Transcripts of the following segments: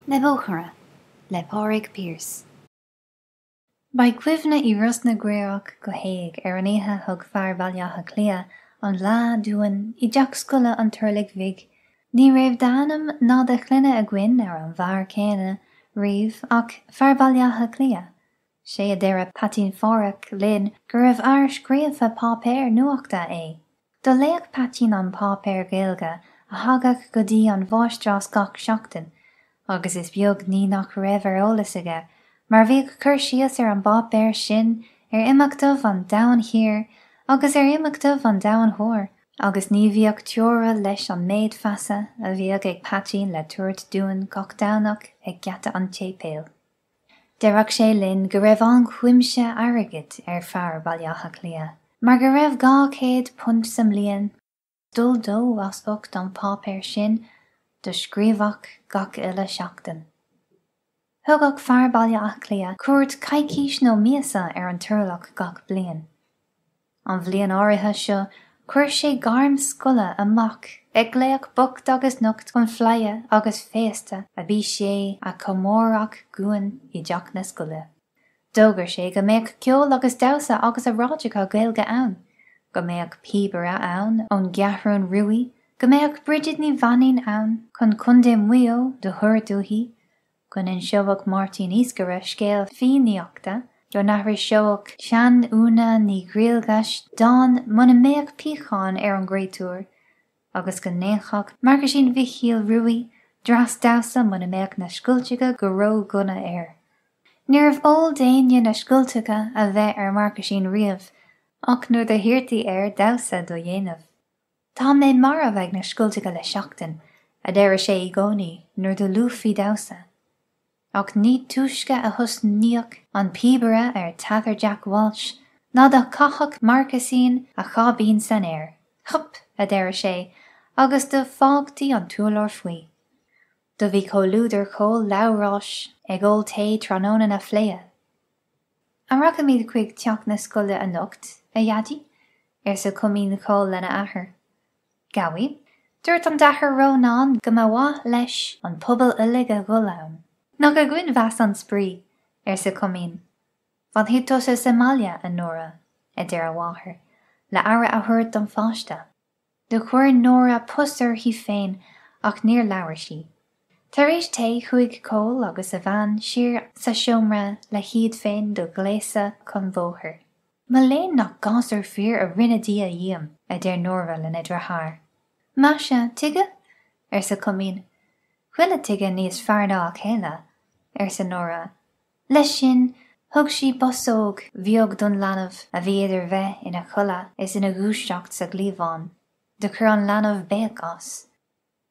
Na Bóithre le Pádraig Pearse. Beidh cuimhne i Ros na gCaorach go héag ar an oíche thug fear Bhaile Átha Cliath an fhleá dúinn i dteach scoile an Turlaigh Bhig. Ní raibh d'ainm ná de shloinne againn ar an bhfear céanna riamh ach fear Bhaile Átha Cliath. 'Sé a deireadh Peaitín Phádhraic linn gurbh fhear scríofa páipéir nuachta é. Do léadh Peaitín an páipéar Gaeilge a thagadh go dtí an mháistreás gach seachtain, agus is beag ní nach raibh ar eolas aige, mar bhíodh cur síos ar an bpáipéar sin ar imeachtaibh an domhain thiar agus ar imeachtaibh an domhain thoir, agus ní bhíodh teora leis an méid feasa a bhíodh ag Peaitín le tabhairt dúinn gach Domhnach ag geata an tséipéil. Deireadh sé linn go raibh an-chuimse airgid ar fear Bhaile Átha Cliath, mar go raibh £200 sa mbliain dul dó as ucht an pháipéir sin do scríobhadh gach uile sheachtain. Thugadh fear Bhaile Átha Cliath cuairt coicís nó míosa ar an Turlach gach bliain. An bhliain áirithe seo chuir sé gairm scoile amach ag glaoch bocht agus nocht chun fleidhe agus féasta a bhí sé a chomóradh dhúinn i dteach na scoile. D'fhógair sé go mbeadh ceol agus damhsa agus oráideacha Gaeilge ann, go mbeadh píobaire ann ón gCeathrún Ruaidh, go mbeadh Bridget Ní Mhainín ann chun Contae Mhaigh Eo do thabhairt uaithi, go n-inseodh Máirtín Iascaire scéal Fiannaíochta, go n-aithriseodh sean-Úna Ní Ghriallais dán muna mbeadh piachán ar an gcréatúr, agus go ndéanfadh Marcaisín Mhichíl Ruaidh dreas damhsa muna mbeadh na scoilteacha go ró-dhona air. Níorbh eol d'éinne na scoilteacha a bheith ar Mharcaisín riamh, ach nuair do hiarrtaí air damhsa do dhéanamh. Tá mé marbh ag na scoilteacha le seachtain, a deireadh sé i gcónaí nuair do luafaí damhsa. Ach ní túisce a thosnaíodh an píobaire ar Teathair Jack Walsh ná do chaitheadh Marcaisín a cháibín san aer. Hup! a deireadh sé, agus do fágtaí an t-urlár faoi. Do bhí comhluadar Chóil Labhráis ag ól tae tráthnóna na fleidhe. An rachaimid chuig teach na scoile anocht, a Dhaidí? arsa Coimín Chóil lena athair. Gabhaidh. Dúirt an tAthair Rónán go mba mhaith leis an pobal uilig a dhul ann. Nach againn bheas an spraoi! arsa Coimín. Fanfaidh tusa sa mbaile, a Nóra, a deir a mháthair, le aire a thabhairt don pháiste. Do chuir Nóra pus uirthi féin ach níor labhair sí. Tar éis tae chuaigh Cóil agus a bhean siar sa seomra le hiad féin do ghléasadh chun bóthair. Mo léan nach gasúr fir a rinne Dia dhíom, a deir Nóra lena deartháir. Maise, tuige? arsa Coimín. Chuile tuige níos fearr ná a chéile, arsa Nóra. Leis sin, thug sí bosóg bheag don leanbh a bhí idir bheith ina chodladh is ina dhúiseacht sa gcliabhán. Do chuir an leanbh béic as.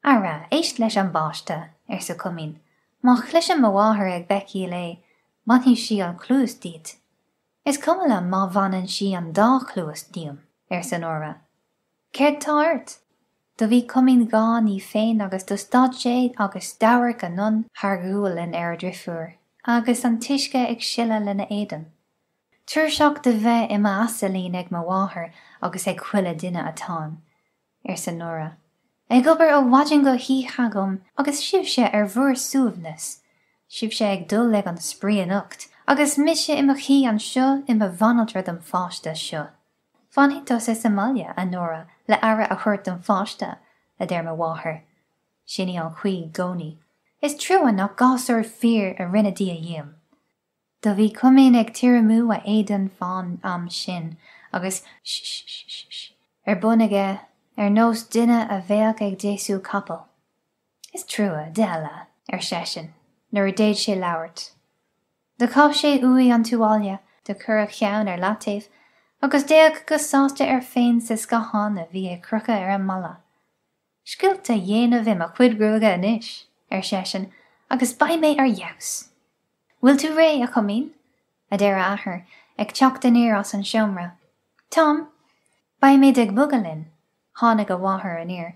Ara, éist leis an bpáiste, arsa Coimín, má chloiseann mo mháthair ag béicíl é, bainfidh sí an chluas díot. Is cuma liom má bhaineann sí an dá chluas díom, arsa Nóra. Céard tá ort? Do bhí Coimín dhá ní féin agus do stad sé agus d'amharc anonn thar ghualainn ar a dhrifiúr, agus an t-uisce ag sileadh lena éadan. Tuirseach de bheith i m'asailín ag mo mháthair agus ag chuile duine atáim, arsa Nóra. Ag obair ó mhaidin go hoíche agam agus sibhse ar bhur suaimhneas. Sibhse ag dul ag an spraoi anocht agus mise i mo shuí anseo i mo bhanaltra don pháiste seo. Fanfaidh tusa sa mbaile, a Nóra, le aire a thabhairt don pháiste, a deir mo mháthair. Sin í an chaoi i gcónaí. Is trua nach gasúr fir a rinne Dia dhíom. Do bhí Coimín ag tirimú a éadain fán am sin agus sh-sh-sh-sh ar bun aige ar nós duine a bheadh ag deisiú capaill. Is trua, deile, ar seisean, nuair a d'fhéad sé labhairt. Do chaith sé uaidh an tuáille, do chuir a cheann ar leataobh, agus d'fhéach go sásta air féin sa scathán a bhí ar crochadh ar an mballa. Scoilt a dhéanamh i mo chuid gruaige anois, ar seisean, agus beidh mé ar fheabhas. Bhfuil tú réidh, a Choimín? a deir a athair, ag teacht aniar as an seomra. Táim. Beimid ag bogadh linn. Tháinig a mháthair aniar.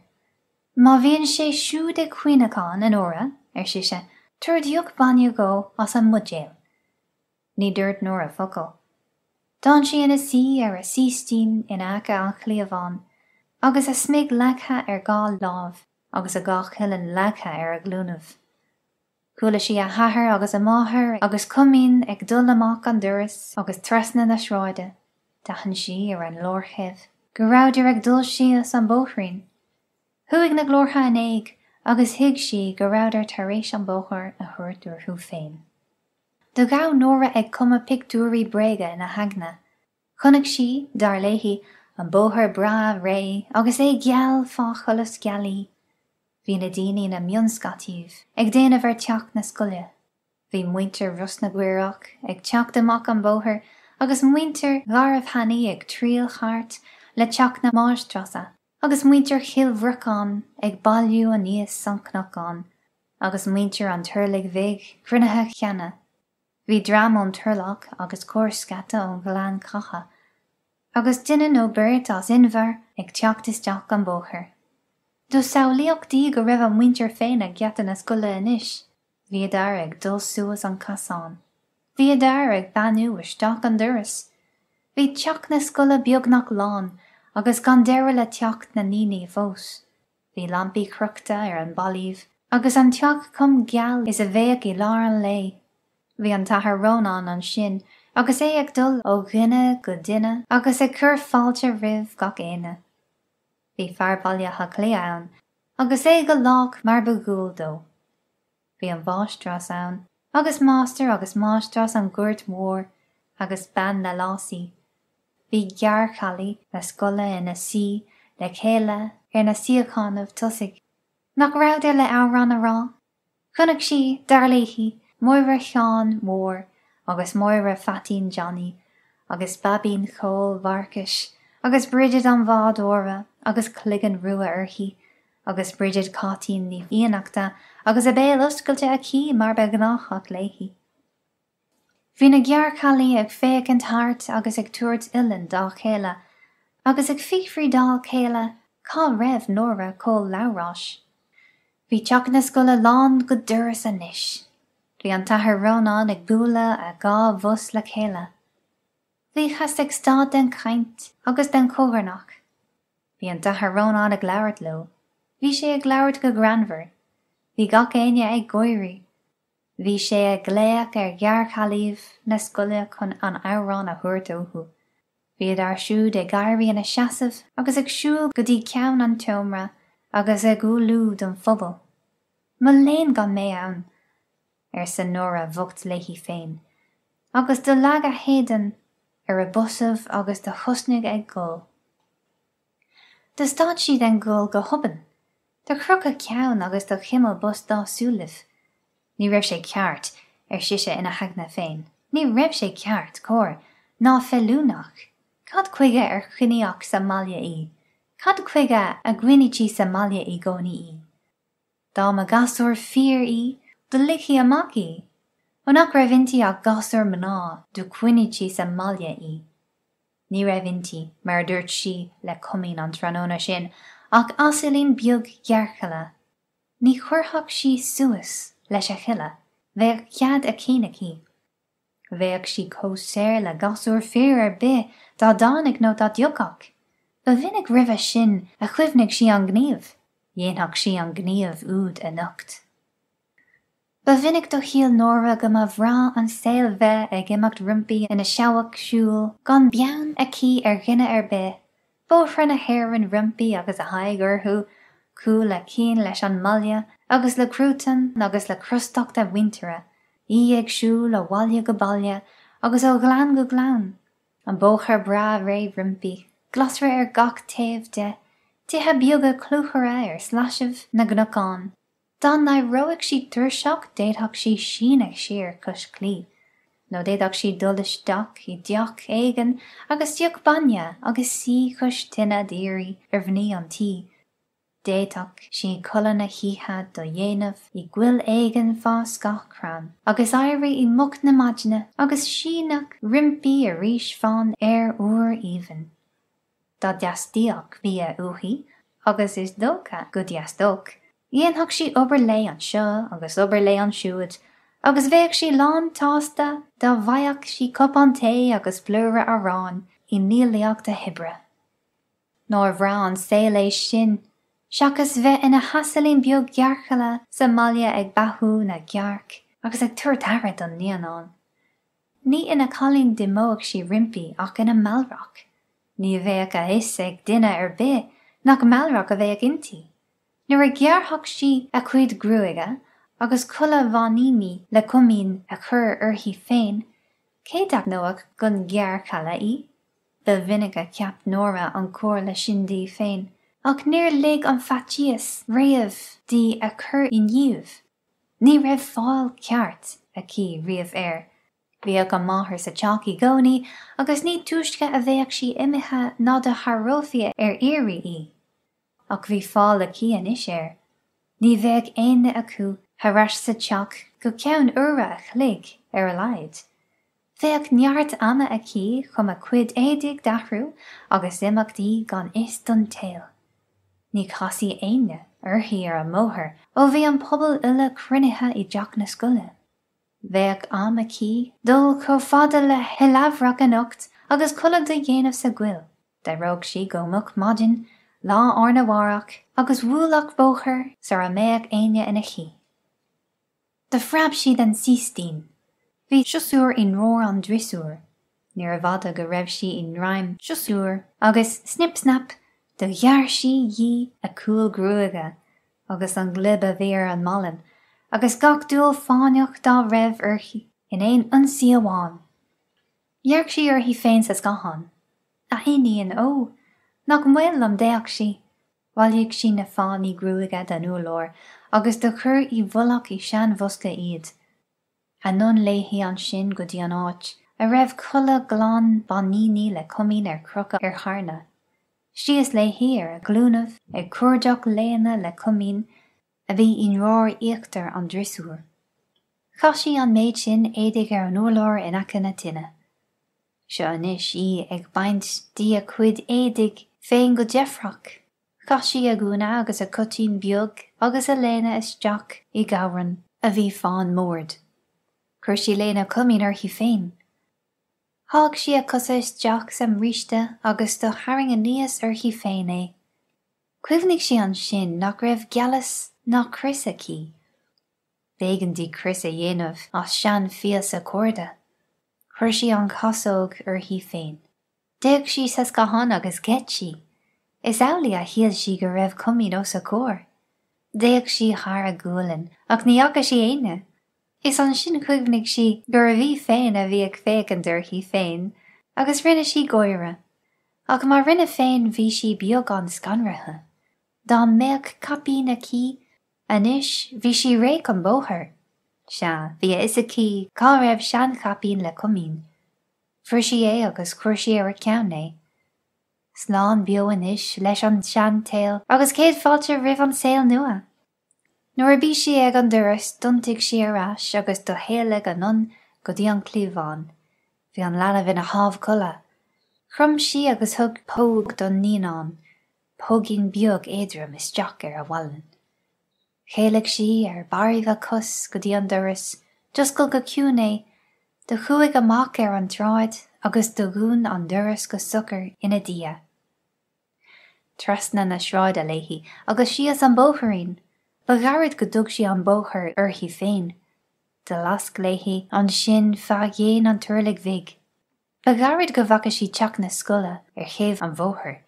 Má bhíonn sé siúd ag caoineachán, a Nóra, ar sise, tabhair deoch bainne dhó as an mbuidéal. Ní dúirt Nóra focal. D'fhan sí ina suí ar a saoistín in aice an chliabháin, agus a smig leagtha ar dhá láimh agus a dhá cholainn leagtha ar a glúinibh. Chuala sí a hathair agus a máthair agus Coimín ag dul amach an doras agus trasna na sráide. D'aithin sí ar an leorthaibh go rabhadar ag dul síos an bóithrín. Chuaigh na glórtha in éag agus thuig sí go rabhadar tar éis an bóthar a thabhairt orthu féin. Do ghabh Nóra ag cumadh pictiúirí bréige ina haigne. Chonaic sí, dar léi, an bóthar breá réidh agus é geal fá sholas gealaí. Bhí na daoine ina mionscaitibh ag déanamh ar teach na scoile. Bhí muintir Ros na gCaorach ag teacht amach an bóthar agus muintir Gharbh-Sheanaidh ag triall thart le teach na máistreasa agus muintir Chill Bhriocáin ag bailiú aníos an cnocán agus muintir an Turlaigh Bhig cruinnithe cheana. Bhí dream ón Turlach agus corrscata ón Ghleann Chatha agus duine nó beirt as Inbhear ag teacht isteach an bóthar. Do samhlaíodh di go raibh a muintir féin ag geata na scoile anois. Bhíodar ag dul suas an casán. Bhíodar ag beannú isteach an doras. Bhí teach na scoile beagnach lán agus gan deireadh le teacht na ndaoine fós. Bhí lampaí crochta ar an bpallaíbh agus an teach chomh geal is a bheadh i lár an lae. Bhí an tAthair Rónán ansin agus é ag dul ó dhuine go duine agus ag cur fáilte roimh gach éinne. Bhí fear Bhaile Átha Cliath ann agus é go lách mar ba dhual dó. Bhí an mháistreás ann, agus máistir agus máistreás an Ghoirt Mhóir, agus bean na lásaí. Bhí gearrchailí na scoile ina suí le chéile ar na suíochánaibh tosaigh. Nach rabhadar le amhrán a rá? Chonaic sí, dar léi, Máire Sheáin Mhóir agus Máire Pheaitín Johnny agus Baibín Chóil Mharcais agus Bridget an bhádóra agus cloigeann rua uirthi agus Bridget Cháitín Ní Fhiannachta agus a béal oscailte aici mar ba ghnáthach léi. Bhí na gearrchailí ag féachaint thart agus ag tabhairt uillinn dá chéile agus ag fiafraí dá chéile cá raibh Nóra Chóil Labhráis. Bhí teach na scoile lán go doras anois. Bhí an tAthair Rónán ag bualadh a dhá bhos le chéile. Bhíothas ag stad den chaint agus den chogarnach. Bhí an tAthair Rónán ag labhairt leo. Bhí sé ag labhairt go greannmhar. Bhí gach éinne ag gáirí. Bhí sé ag glaoch ar ghearrchailíbh na scoile chun an amhrán a thabhairt uathu. Bhíodar siúd ag éirí ina seasamh agus ag siúl go dtí ceann an tseomra agus ag umhlú don phobal. Mo léan gan mé ann! arsa Nóra bhocht léi féin, agus do leag a héadan ar a bosaibh agus do thosnaigh ag gol. Do stad sí den ghol go hobann. Do chroch a ceann agus do chimil bos dá súilibh. Ní raibh sé ceart, ar sise ina haigne féin, ní raibh sé ceart, cóir, ná feiliúnach. Cad chuige ar coinníodh sa mbaile í? Cad chuige a gcoinnítí sa mbaile i gcónaí í? Dá mba gasúr fir í, do ligthí amach í. Ó nach raibh inti ach gasúr mná, do choinnítí sa mbaile í. Ní raibh inti, mar a dúirt sí le Coimín an tráthnóna sin, ach asailín beag gearrchaile. Ní chuirfeadh sí suas leis a thuilleadh, bheadh cead a cinn aici. Bheadh sí chomh saor le gasúr fir ar bith dá dtáinig nó dá dtiocfadh. Ba mhinic roimhe sin a chuimhnigh sí an gníomh. Dhéanfadh sí an gníomh úd anocht. Ba mhinic do shíl Nóra go mba bhreá an saol bheith ag imeacht roimpi ina seabhac siúil gan beann aici ar dhuine ar bith, Bóithre na hÉireann roimpi agus a haghaidh orthu, cúl a cinn leis an mbaile agus le cruatan agus le crostacht a muintire, í ag siúl ó bhaile go baile agus ó ghleann go gleann, an bóthar breá réidh roimpi, glasra ar gach taobh de, tithe beaga cluthara ar shlaisibh na gcnocán. Dá n-éireodh sí tuirseach d'fhéadfadh sí síneadh siar cois claí, nó d'fhéadfadh sí dul isteach i dteach éigin agus deoch bainne agus suí cois tine d'iarraidh ar mhnaoi an tí. D'fhéadfadh sí codladh na hoíche do dhéanamh i gcoill éigin fá scáth crann, agus éirí i moch na maidine agus síneadh roimpi arís fán aer úr aoibhinn. Dá dteastaíodh bia uaithi, agus is dócha go dteastódh, dhéanfadh sí obair lae anseo agus obair lae ansiúd, agus bheadh sí lán tsásta dá bhfaigheadh sí cupán tae agus blúire aráin i ndíolaíocht a hoibre. Nár bhreá an saol é sin! Seachas bheith ina hasailín beag gearrchaile sa mbaile ag beathú na gcearc agus ag tabhairt aire don naíonán. Ní ina cailín d'imeodh sí roimpi ach ina mealrach. Ní bheadh a fhios ag duine ar bith nach mealrach a bheadh inti. Nuair a ghearrfadh sí a cuid gruaige agus culaith bhainíní le coimín a chur uirthi féin, cé d'aithneodh gon ghearrchaile í? Ba mhinic a cheap Nóra an chomhairle sin di féin, ach níor lig an faitíos riamh di a chur i ngníomh. Ní raibh fáil ceart aici riamh air. Bhíodh a máthair sa teach i gcónaí agus ní túisce a bheadh sí imithe ná do shárófaí ar iarraidh í. Ach bhí fáil aici anois air. Ní bheadh éinne acu thar ais sa teach go ceann uaire a chloig ar a laghad. Bheadh neart ama aici chun a cuid éadaigh d'athrú agus imeacht di gan fhios don tsaol. Ní chasfaí éinne uirthi ar an mbóthar ó bhí an pobal uile cruinnithe i dteach na scoile. Bheadh am aici dul chomh fada le hIleamhrach anocht agus codladh do dhéanamh sa gcoill. D'éireodh sí go moch maidin lá arna mhárach agus bhuailfeadh bóthar sara mbeadh éinne ina shuí. Do phreab sí den saoistín. Bhí siosúr i ndrár an driosúir. Níorbh fhada go raibh sí i ngreim siosúir agus, snip snap, do ghearr sí dhi a cúl gruaige agus an ghlib a bhí ar an malainn agus gach dual fáinneach dá raibh uirthi in aon ionsaí amháin. Dhearc sí uirthi féin sa scáthán. A iníon, ó! Nach maol liom d'fhéach sí. Bhailigh sí na fáinní gruaige den urlár agus do chuir i bhfolach i sean-bhosca iad. Anonn léi ansin go dtí an áit a raibh culaith ghlan bainíní le coimín ar crochadh ar charna. Síos léi ar a glúinibh ag cuardach léine le coimín a bhí i ndrár íochtair an driosúir. Chaith sí an méid sin éadaigh ar an urlár in aice na tine. Seo anois í ag baint di a cuid éadaigh féin go deifreach. Chaith sí a gúna agus a coitín beag agus a léine isteach i gcabhrán a bhí fán mbord. Chuir sí léine coimín uirthi féin. Sháigh sí a cosa isteach sa mbríste agus do tharraing aníos uirthi féin é. Chuimhnigh sí ansin nach raibh gealas ná crios aici. B'éigean di crios a dhéanamh as seanphíosa corda. Chuir sí an chasóg uirthi féin. D'fhéach sí sa scáthán agus gheit sí. Is amhlaidh a shíl sí go raibh coimín os a comhair. D'fhéach sí thar a gualainn ach ní fhaca sí éinne. Is ansin chuimhnigh sí gurbh í féin a bhí ag féachaint uirthi féin agus rinne sí gáire. Ach má rinne féin bhí sí beagán scanraithe. Dá mbeadh caipín aici Anois bhí sí réidh chun bóthair. Sea, bhí a fhios aici cá raibh seanchaipín le coimín. Fuair sí é agus chuir sí ar a ceann é. Slán beo anois leis an seanshaol agus céad fáilte roimh an saol nua. Nuair a bhí sí ag an doras d'iontaigh sí ar ais agus do shéalaigh anonn go dtí an cliabhán. Bhí an leanbh ina shámh codladh. Chrom sí agus thug póg don naíonán. Póigín beag éadrom isteach ar a mhalainn. Shéalaigh sí ar barraibh a cos go dtí an doras, d'oscail go ciúin é, do chuaigh amach ar an tsráid agus do dhún an doras go socair ina diaidh. Trasna na sráide léi agus síos an bóithrín. Ba ghairid go dtug sí an bóthar uirthi féin. Do lasc léi ansin feadh dhéin an turlaigh bhig. Ba ghairid go bhfaca sí teach na scoile ar thaobh an bhóthair.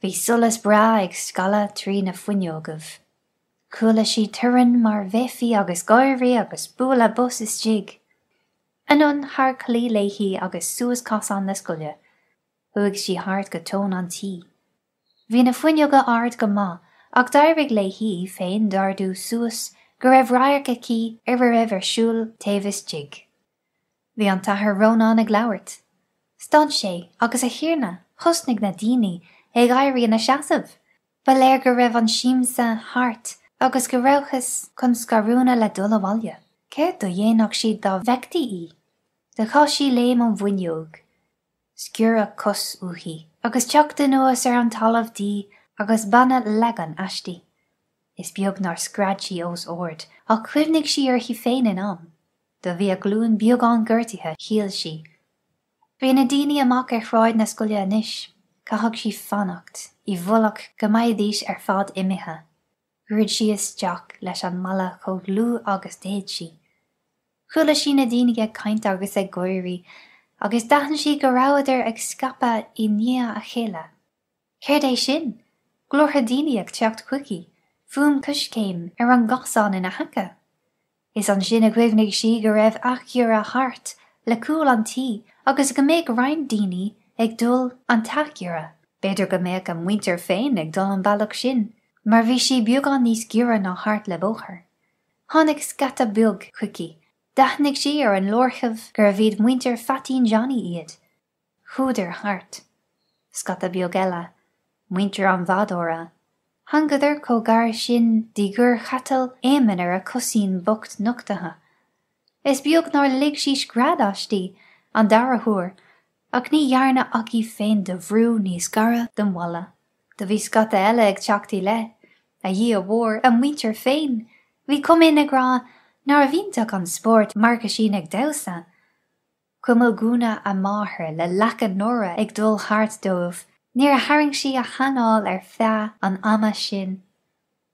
Bhí solas breá ag scaladh trí na fuinneogaibh. Chuala sí torann mar bheifí agus gáirí agus bualadh bos istigh. Anonn thar claí léi agus suas casán na scoile. Chuaigh sí thart go tóin an tí. Bhí na fuinneoga ard go maith ach d'éirigh léi í féin d'ardú suas go raibh radharc aici ar a raibh ar siúl taobh istigh. Bhí an tAthair Rónán ag labhairt. Stad sé agus a Thiarna, thosnaigh na daoine ag éirí ina seasamh! Ba léir go raibh an siamsa thart agus go rabhthas chun scarúna le dul abhaile. Céard do dhéanfadh siad dá bhfeictí í? Do chaith sí léim ón bhfuinneog. Sciorradh cos uaithi agus teacht anuas ar an talamh di agus baineadh leagan aisti. Is beag nár scread sí os ard ach chuimhnigh sí uirthi féin in am. Do bhí a glúin beagán gortaithe, shíl sí. Bhí na daoine amach ar shráid na scoile anois. Caithfeadh sí fanacht i bhfolach go mbeidís ar fad imithe. Dhruid sí isteach leis an mballa chomh dlúth agus d'fhéad sí. Chuala sí na daoine ag caint agus ag gáirí agus d'aithin sí go rabhadar ag scaipeadh i ndiaidh a chéile. Céard é sin? Glórtha daoine ag teacht chuici, fuaim coiscéim ar an gcosán ina haice. Is ansin a chuimhnigh sí go raibh athghiorra thart le cúl an tí agus go mbeadh roinnt daoine ag dul an t-athghiorra. B'fhéidir go mbeadh a muintir féin ag dul an bealach sin, mar bhí sí beagán níos giorra ná thart le bóthar. Tháinig scata beag chuici. D'aithnigh sí ar a nglórthaibh gurbh iad muintir Pheaitín Johnny iad. Chuadar thart. Scata beag eile. Muintir an bhádóra. Thángadar chomh gar sin di gur chatail Éamonn ar a coisín bocht nochtaithe. Is beag nár lig sí scread aisti an dara huair, ach ní dhearna ach í féin do bhrú níos gaire don bhalla. Do bhí scata eile ag teacht i leith. A Dhia mhór, a muintir féin! Bhí Cuimín ag rá nárbh iontach an spórt Marcaisín ag damhsa. Chuimil gúna a máthar le lacha Nóra ag dul thart dóibh. Níor tharraing sí a hanáil ar feadh an ama sin.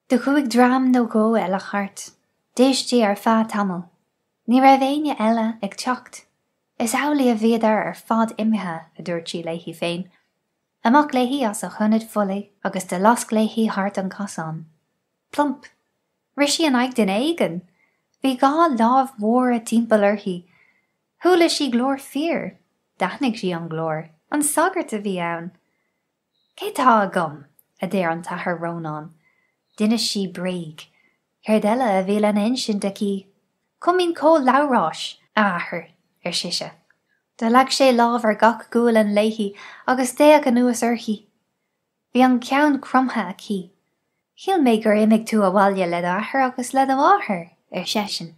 Do chuaigh dream nó dhó eile thart. D'éist sí ar feadh tamaill. Ní raibh éinne eile ag teacht. Is amhlaidh a bhíodar ar fad imithe, a dúirt sí léi féin. Amach léi as a hionad folaigh agus de lasc léi thart an casán. Plump! Rith sí in aghaidh duine éigin. Bhí dhá láimh mhóra timpeall uirthi. Chuala sí glór fir. D'aithnigh sí an glór. An sagart a bhí ann. Cé tá agam? a deir an tAthair Rónán. D'inis sí bréag. Céard eile a bhí lena insint aici? Cuimín Chóil Labhráis, a athair, ar sise. Do leag sé lámh ar gach gualainn léi agus d'fhéach anuas uirthi. Bhí an ceann cromtha aici. Shíl mé gur imigh tú abhaile le d'athair agus le do mháthair, ar seisean.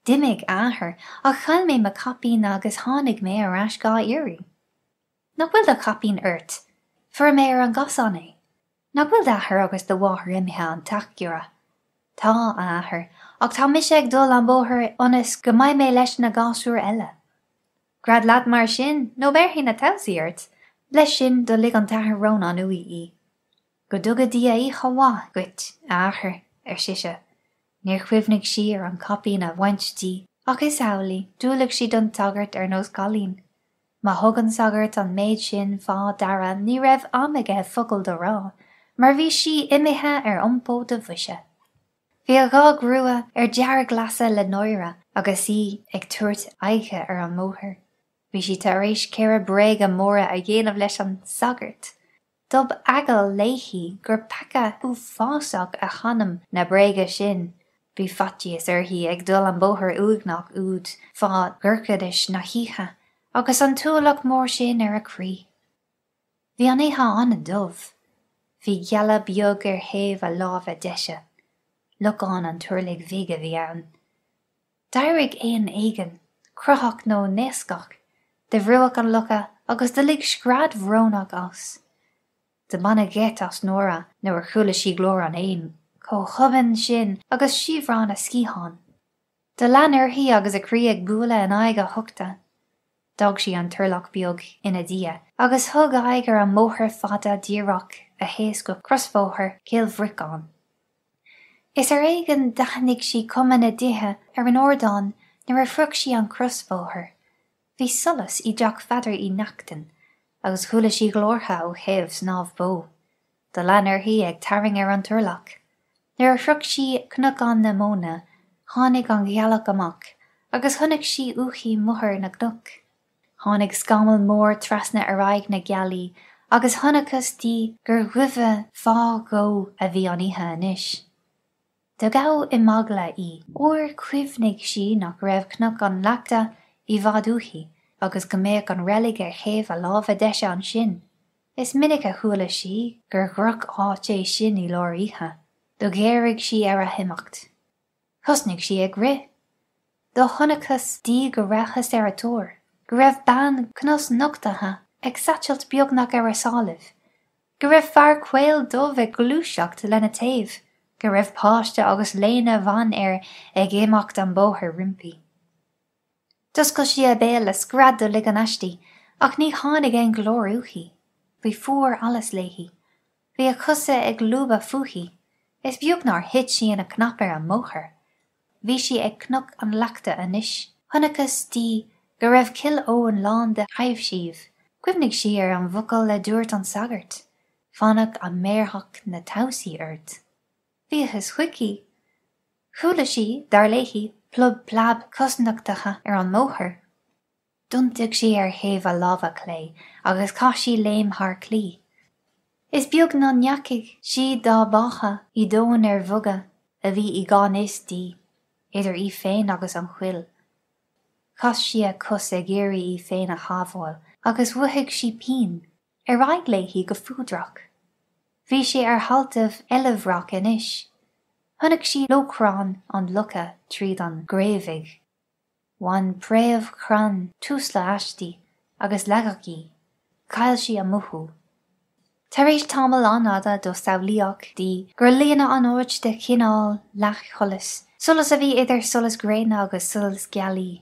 D'imigh, a athair, ach chaill mé mo chaipín agus tháinig mé ar ais dhá iarraidh. Nach bhfuil do chaipín ort? Fuair mé ar an gcosán é. Nach bhfuil d'athair agus do mháthair imithe an t-athghiorra? Tá, a athair, ach tá mise ag dul an bóthar ionas go mbeidh mé leis na gasúir eile. Gread leat mar sin, nó béarfaidh na tamhsaí ort. Leis sin do lig an tAthair Rónán uaidh í. Go dtuga Dia oíche mhaith dhuit, a athair, ar sise. Níor chuimhnigh sí ar an chaipín a bhaint di, ach is amhlaidh, d'umhlaigh sí don tsagart ar nós cailín. Má thug an sagart an méid sin fá deara ní raibh am aige focal do rá, mar bhí sí imithe ar iompó do bhoise. Bhí a dhá grua ar dearglasadh le náire agus í ag tabhairt aghaidhe ar an mbóthar. Bhí sí tar éis ceithre bréaga móra a dhéanamh leis an sagart. Dob eagal léi gur peaca uafásach a hanam na bréaga sin. Bhí faitíos uirthi ag dul an bóthar uaigneach úd fá dhorchadas na hoíche agus an t-ualach mór sin ar a croí. Bhí an oíche an-dubh. Bhí gealladh beag ar thaobh a láimhe deise. Lochán an Turlaigh Bhig a bhí ann. D'éirigh éan éigin, croitheach nó naoscach, de bhruach an locha agus do lig scread bhrónach as. Do baineadh geit as Nóra nuair a chuala sí glór an éin chomh hobann sin agus siabhrán a sciathán. Do lean uirthi agus a croí ag bualadh in aghaidh a huchta. D'fhág sí an turlach beag ina diaidh agus thug aghaidh ar an mbóthar fada díreach a théas go crosbhóthar Chill Bhriocáin. Is ar éigean d'aithnigh sí cuma na dtithe ar an ardán nuair a shroich sí an crosbhóthar. Bhí solas i dteach Pheadair Uí Neachtain agus chuala sí glórtha ó thaobh Snámh Bó. Do lean uirthi ag tarraing ar an turlach. Nuair a shroich sí Cnocán na Móna tháinig an ghealach amach agus chonaic sí uaithi Mothair na gCnoc. Tháinig scamall mór trasna ar aghaidh na gealaí agus chonacthas di gur dhuibhe fá dhó a bhí an oíche anois. Do gabhadh i mbaicle í, óir chuimhnigh sí nach raibh Cnoc an Leachta i bhfad uaithi agus go mbeadh an reilig ar thaobh a láimhe deise ansin. Is minic a chuala sí gur dhroch-áit é sin i lár oíche. Do ghéaraigh sí ar a himeacht. Thosnaigh sí ag rith. Do chonacthas di go rabhthas ar a tóir, go raibh bean cnosnochtaithe ag satailt beagnach ar a sálaibh, go raibh fear caol dubh ag gluaiseacht lena taobh, go raibh páiste agus léine bhán air ag imeacht an bóthar roimpi. D'oscail sí a béal le scread do ligean aisti, ach ní tháinig aon ghlór uaithi. Bhí fuar-allas léi. Bhí a cosa ag lúbadh fúithi. Is beag nár thit sí ina cnap ar an mbóthar. Bhí sí ag Cnoc an Leachta anois. Chonacthas di go raibh Cill Eoin lán de thaibhsíbh. Chuimhnigh sí ar an bhfocal a dúirt an sagart, Fanadh a mbéarfadh na tabhsaí ort. Bhíothas chuici. Chuala sí, dar léi, plub plab cosnochtacha ar an mbóthar. D'iontaigh sí ar thaobh a láimhe clé agus chaith sí léim thar claí. Is beag ná ndeachaigh sí dá báthadh i dtóin ar bhogadh a bhí i gan fhios di, idir í féin agus an choill. Chas sí a cos ag iarraidh í féin a shábháil agus mhothaigh sí pian. Ar aghaidh léi go fuadrach. Bhí sí ar thailtibh Eileabhrac anois. Chonaic sí lóchrann an locha tríd an gcraobhaigh. Bhain préamh chrainn tuisle aisti agus leagadh í. Chaill sí a mothú. Tar éis tamall an-fhada do samhlaíodh di gur líonadh an áit de chineál leathsholais, solas a bhí idir solas gréine agus solas gealaí.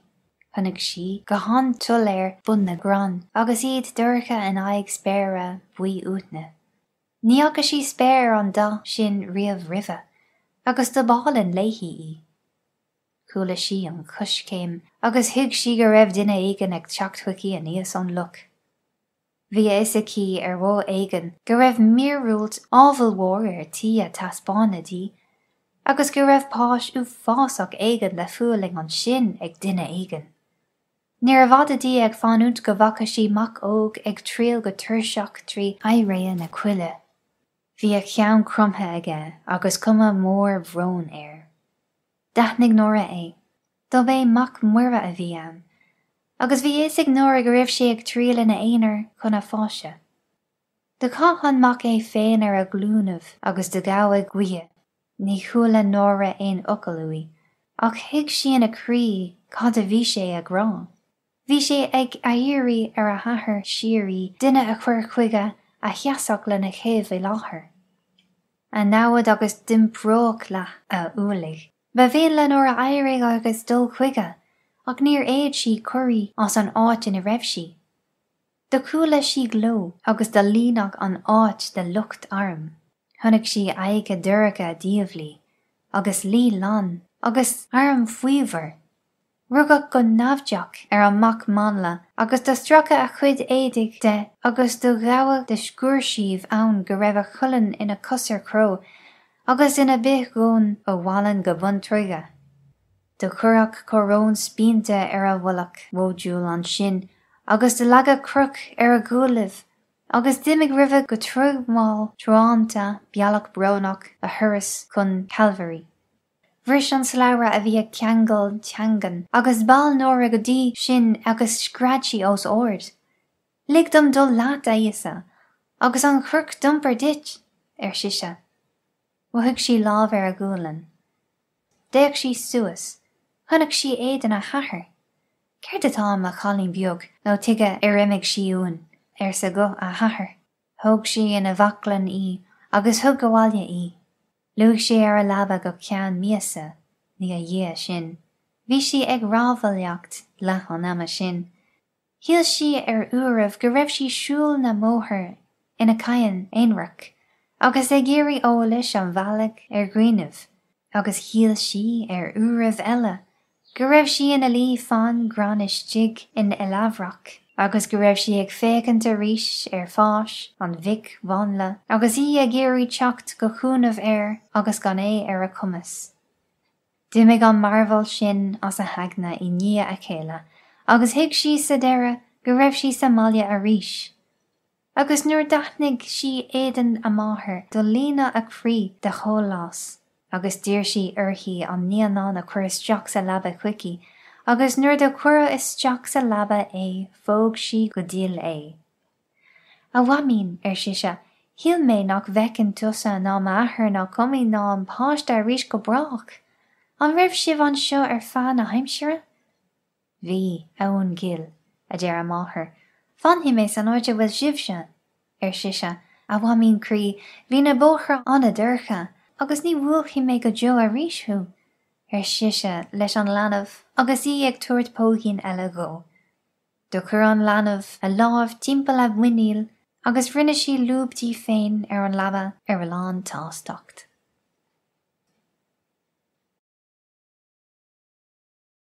Chonaic sí go han-tsoiléir bun na gcrann agus iad dorcha in aghaidh spéire buí uaithne. Ní fhaca sí spéir ar an dath sin riamh roimhe, agus do b'álainn léi í. Chuala sí an choiscéim agus thuig sí go raibh duine éigin ag teacht chuici aníos ón loch. Bhí a fhios aici ar mhodh éigin go raibh míorúilt ábhalmhór ar tí a taispeánadh di, agus go raibh páis uafásach éigin le fualaing ansin ag duine éigin. Níorbh fhada di ag fanúint go bhfaca sí mac óg ag triall go tuirseach trí oighréidhe na coille. Bhí a cheann cromtha aige agus cuma mhór bhróin air. D'aithnigh Nóra é. Dob é Mac Muire a bhí ann. Agus bhí a fhios ag Nóra go raibh sé ag triall ina aonar chun a pháise. Do chaith an mac é féin ar a ghlúinibh agus do ghabh ag guí. Ní chuala Nóra aon fhocal uaidh, ach thuig sí ina croí cad a bhí sé ag rá. Bhí sé ag iarraidh ar a hathair síoraí duine a chur chuige a sheasfadh lena thaobh i láthair a namhad agus d'iompródh leath a ualaigh. Ba mhian le Nóra éirigh agus dul chuige ach níor fhéad sí corraí as an áit ina raibh sí. Do chuala sí gleo agus do líonadh an áit de lucht airm. Chonaic sí aghaidhe dorcha diabhlaí agus luí lán agus airm faobhair. Rugadh go naimhdeach ar an mac mánla agus do stracadh a chuid éadaigh de agus do ghabhadh de sciúirsíbh ann go raibh a cholainn ina cosair chró agus ina bith-dhóin ó mhalainn go bun troighe. Do cuireadh coróin spíonta ar a mhullach mhóidiúil ansin agus do leagadh croch ar a ghuaillibh agus d'imigh roimhe go troigh mhall truánta bealach brónach a thurais chun Calvary. Bhris an slabhra a bhí ag ceangal teangan agus ball Nóra go dtí sin agus scread sí os ard, Lig dom dul leat, a Íosa, agus an chroch d'iompar duit! ar sise. Mhothaigh sí lámh ar a gualainn. D'fhéach sí suas. Chonaic sí éadan a hathar. Céard atá ann, mo chailín beag, nó tuige ar imigh sí uainn? arsa guth a hathar. Thóg sé ina bhaclainn í agus thug abhaile í. Luigh sí ar a leaba go ceann míosa 'na dhiaidh sin. Bhí sí ag rámhaíocht leath an ama sin. Shíl sí ar uairibh go raibh sí siúl na mbóthar ina caighean aonraic agus ag iarraidh eolais an bhealaigh ar dhaoinibh, agus shíl sí ar uairibh eile go raibh sí ina luí fán gcrann istigh in Eileabhrac agus go raibh sí ag féachaint arís ar pháis an mhic mhánla agus í ag iarraidh teacht go cúnamh air agus gan é ar a cumas. D'imigh an mearbhall sin as a haigne i ndiaidh a chéile agus thuig sí sa deireadh go raibh sí sa mbaile arís. Agus nuair d'aithnigh sí éadan a máthar do líonadh a croí de shólás, agus d'iarr sí uirthi an naíonán a chur isteach sa leaba chuici, agus nuair do cuireadh isteach sa leaba é phóg sí go dil é. A mhaimín, ar sise, shíl mé nach bhfeicfinn tusa ná m'athair ná Cuimín ná an páiste arís go brách. An raibh sibh anseo ar feadh na haimsire? Bhí, a uain ghil, a deir a máthair, fanfaidh mé san áit a bhfuil sibhse, ar sise, a mhaimín croí, bhí na bóithre an-dorcha, agus ní bhuailfidh mé go deo arís thú, ar sise leis an leanbh agus í ag tabhairt póigín eile dhó. Do chuir an leanbh a láimh timpeall a muiníl. Agus rinne sí lúb di féin ar an leaba ar a lán tsástacht.